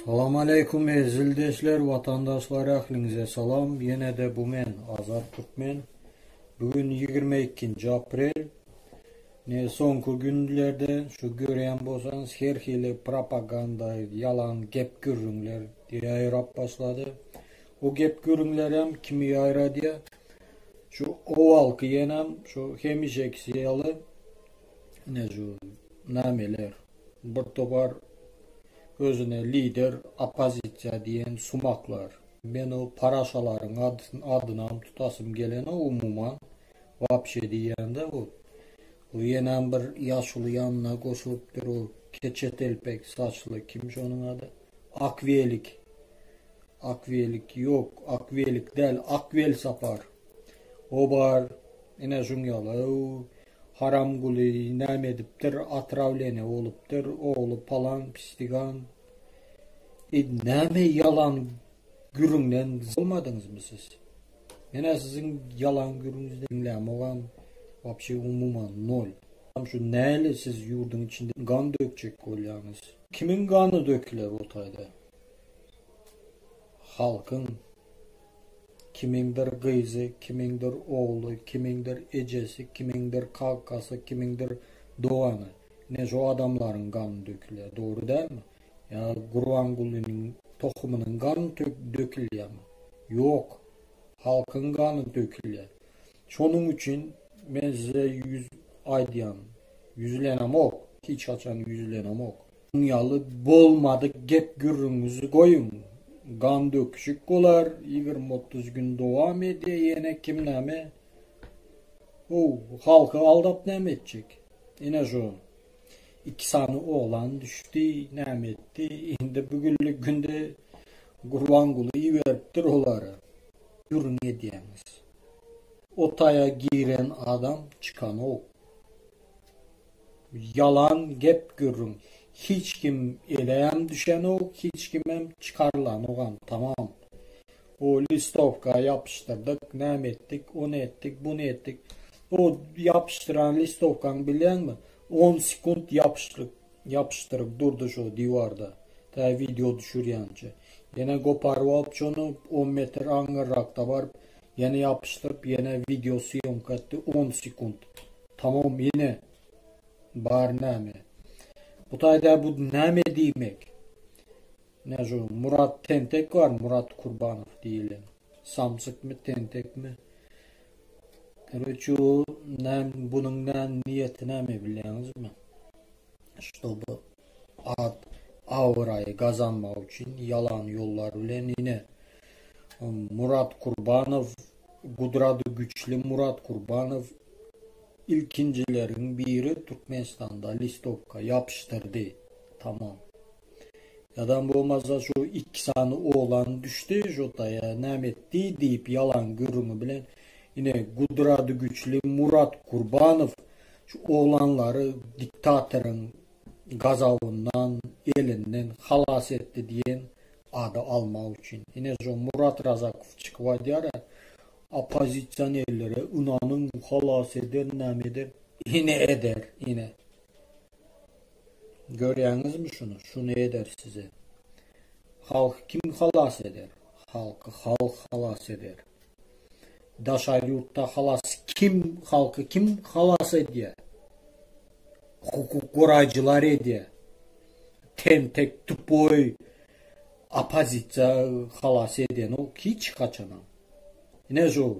Salam aleýkum eziz ildeşler, watandaşlar ähliňize salam. Ýene-de bu men Azat Türkmen. Bu gün 22-nji aprel. Ne soňky günlerde şu görýän bolsaňyz her hili propaganda, ýalan gep gürrüňler ýaýrap başlady. O gep gürrüňlerem kimi ýaýradýar? Şu owalky ýenem şu hemişekisi ýaly ine şu nameler bir topar özüne lider oppozisiýa diýen sumaklar. Men o paraşalaryň adynam tutasym gelenok umuman wapşe diýýände o o ýenem bir ýaşuly ýanyna goşulypdyr o keçe telpek saçly kim şonuň ady Akwelik Akwelik ýok Akwelik däl Akwelsapar o bar ine şuň ýaly Haramguly näme edipdir otrawleniýa bolupdyr ogly palan pistigan e näme ýalan gürrüňden bolmadyňyzmy siz menä siziň ýalan gürrüňizi diňlämogam wapşe umuman nol şu näle siz ýurduň içinde gan dökjek bolýaňyz kimiň gany döküler o taýda halkyň Kimiňdir gyzy, kimiňdir ogly, kimiňdir ejesi, kimiňdir kakasy, kimiňdir dogany. Ine şo adamlaryň gany dökülýär. Dogry dälmi? Ýa Gurbangulynyň tohumynyň gany dökülýärmi? Ýok. Halkyň gany dökülýär. Şonuň üçin men size ýüz aýdýan. Ýüzlenemok. Hiç haçan ýüzlenemok. Muň ýaly bolmadyk gep gürrüňizi goýuň. Gan döküşik bolar, 20-30 gün dowam edýä ýene kim näme. How, halky aldap näme etjek? Ine şo. Iki sany oglan düşdi, näme etdi? Indi bu günlük günde Gurbanguly iberipdir olary. Gürrüň edýäňiz. O taýa giren adam çykanok. Ýalan gep gürrüň. Hiç kim eleem düşenok, hiç kimem çykarylanogam tamam. O listowka ýapyşdyrdyk, näme etdik, ony etdik, buny etdik. O ýapyşdyran listowkaň bilýäňmi? On sekunt ýapyşdyryp, ýapyşdyryp durdy şo diwarda. Tä wideo düşürýänçe. Ýene goparyp alyp şony on metr aňyrrakda baryp, ýene ýapyşdyryp, ýene wideo sýomka etdi on sekunt. Tamam ine bar näme. Bu taýda bu näme diýmek? Ne şu Murat Tentek bar, Murat Kurbanow diýilen. Samsykmy, tentekmi? Короче, o näme bunuň näme niýeti näme bilýäňizmi? Ştoby at abraýy gazanmak üçin ýalan ýollar bilen ine Murat Kurbanow Gudrady güçli Murat Kurbanow ilkinjileriň biri Türkmenistanda listowka ýapyşdyrdy. Tamam. Ýadam bolmasa şu iki sany oglan düşdi şu taýa näme etdi diýip ýalan gürrüňi bilen ine Gudrady güçli Murat Kurbanow şu oglanlary diktatoryň gazabyndan elinden halas etdi diýen ady almak üçin. Ine şo Murat Razakow çykyp aýdýar-a, oppozisionerlere ynanyň, halas eder, näme eder. Ine eder, ine. Görýäňizmi şuny? Şuny eder size. Halky kim halas eder? Halky halk halas eder. Daşary ýurtda halas kim, halky kim halas edýär? Hukuk goraýjylar edýär. Tentek tupoý oppozisiýa halas edenok hiç haçanam. Ine şu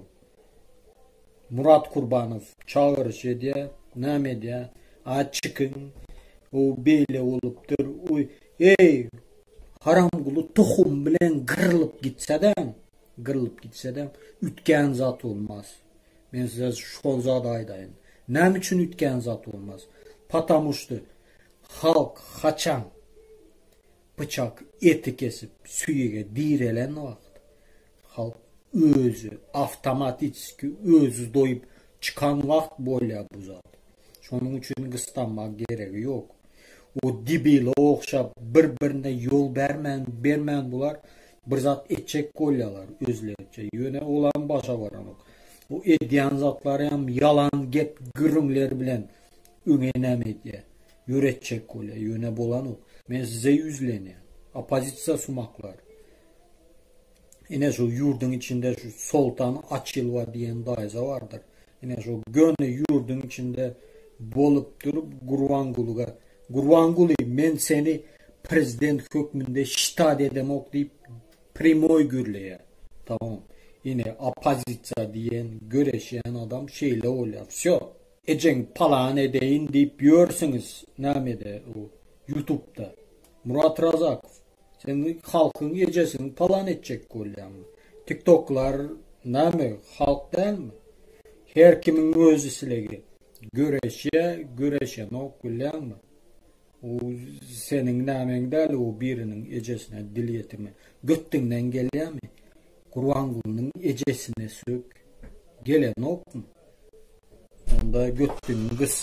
Murat Kurbanow çagyryş edýär, näme edýär? A çykyň, o beýle bolupdyr, oý, eý, Haramguly tohum bilen gyrylyp gitsedem, gyrylyp gitsedem, üýtgän zat bolmaz. Men size şol zady aýdaýyn. Näme üçin üýtgän zat bolmaz? Patamuşdy halk haçan pyçak eti kesip süýege direlen wagt halk özi awtomatiçki özi doýup çykan wagt bolýar bu zat. Şonuň üçin gyssanmak geregi ýok. O debile ogşap bir birine ýol bermän bermän bular bir zat etjek bolýarlar özleriçe. Ýöne olam başa baranok. Bu edýän zatlary hem ýalan gep gürrüňler bilen öňe näme edýär. Ýöretjek bolýar. Ýöne bolanok. Men size ýüzlenýän. Oppozisiýa sumaklar. Ine şu ýurduň içinde şu Soltan Açilwa diýen daýza bardyr. Ine şu göni ýurduň içinde bolup durup Gurbangulyga Gurbanguly men seni prezident hökmünde şitat edemok diýip primoý gürleýär. Tamam. Ine oppozisiýa diýen göreşýän adam şeýle bolýar. Wsýo. Ejeň palan edeýin diýip ýörsüňiz nämede u ýutubda. Murat Razakow sen halkyň ejesini palan etjek bolýaňmy? Tiktoklar name halk dälmi? Her kimiň öz islegi. Göreşýä göreşenok bilýäňmi? U seniň nämeň däl u biriniň ejesine dil ýetirme. Götüňden gelýämi? Gurbangulynyň ejesine sök. Gelenokmy? Onda götüňi gys.